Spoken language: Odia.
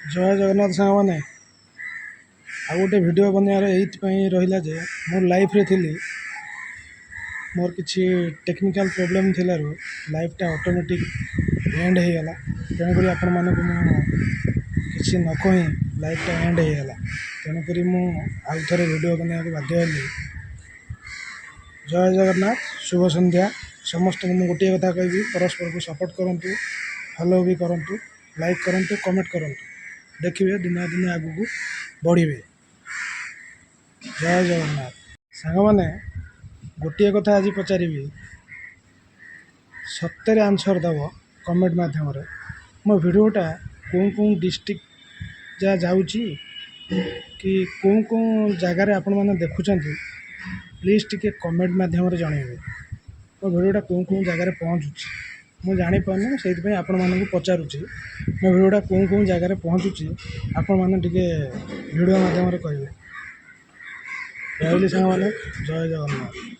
ଜୟ ଜଗନ୍ନାଥ ସାଙ୍ଗମାନେ। ଆଉ ଗୋଟେ ଭିଡ଼ିଓ ବନେଇବାର ଏଇଥିପାଇଁ ରହିଲା ଯେ ମୁଁ ଲାଇଭ୍ରେ ଥିଲି, ମୋର କିଛି ଟେକ୍ନିକାଲ୍ ପ୍ରୋବ୍ଲେମ୍ ଥିଲାରୁ ଲାଇଭ୍ଟା ଅଟୋମେଟିକ୍ ଏଣ୍ଡ ହେଇଗଲା। ତେଣୁକରି ଆପଣମାନଙ୍କୁ ମୁଁ କିଛି ନ କହି ଲାଇଭ୍ଟା ଏଣ୍ଡ ହେଇଗଲା। ତେଣୁକରି ମୁଁ ଆଉ ଥରେ ଭିଡ଼ିଓ ବନେଇବାକୁ ବାଧ୍ୟ ହେଲି। ଜୟ ଜଗନ୍ନାଥ, ଶୁଭ ସନ୍ଧ୍ୟା ସମସ୍ତଙ୍କୁ। ମୁଁ ଗୋଟିଏ କଥା କହିବି, ପରସ୍ପରକୁ ସପୋର୍ଟ କରନ୍ତୁ, ଫଲୋ ବି କରନ୍ତୁ, ଲାଇକ୍ କରନ୍ତୁ, କମେଣ୍ଟ କରନ୍ତୁ। ଦେଖିବେ, ଦିନେ ନା ଦିନେ ଆଗକୁ ବଢ଼ିବେ। ଜୟ ଜଗନ୍ନାଥ ସାଙ୍ଗମାନେ। ଗୋଟିଏ କଥା ଆଜି ପଚାରିବି, ସତରେ ଆନ୍ସର୍ ଦେବ କମେଣ୍ଟ ମାଧ୍ୟମରେ। ମୋ ଭିଡ଼ିଓଟା କେଉଁ କେଉଁ ଡିଷ୍ଟ୍ରିକ୍ଟ ଯାହା ଯାଉଛି କି କେଉଁ କେଉଁ ଜାଗାରେ ଆପଣମାନେ ଦେଖୁଛନ୍ତି, ପ୍ଲିଜ୍ ଟିକେ କମେଣ୍ଟ ମାଧ୍ୟମରେ ଜଣାଇବେ। ମୋ ଭିଡ଼ିଓଟା କେଉଁ କେଉଁ ଜାଗାରେ ପହଞ୍ଚୁଛି, ମୁଁ ଜାଣିପାରୁନି। ସେଇଥିପାଇଁ ଆପଣମାନଙ୍କୁ ପଚାରୁଛି, ମୋ ଭିଡ଼ିଓଟା କେଉଁ କେଉଁ ଜାଗାରେ ପହଞ୍ଚୁଛି, ଆପଣମାନେ ଟିକେ ଭିଡ଼ିଓ ମାଧ୍ୟମରେ କହିବେ। ରହିଲି ସାଙ୍ଗମାନେ, ଜୟ ଜଗନ୍ନାଥ।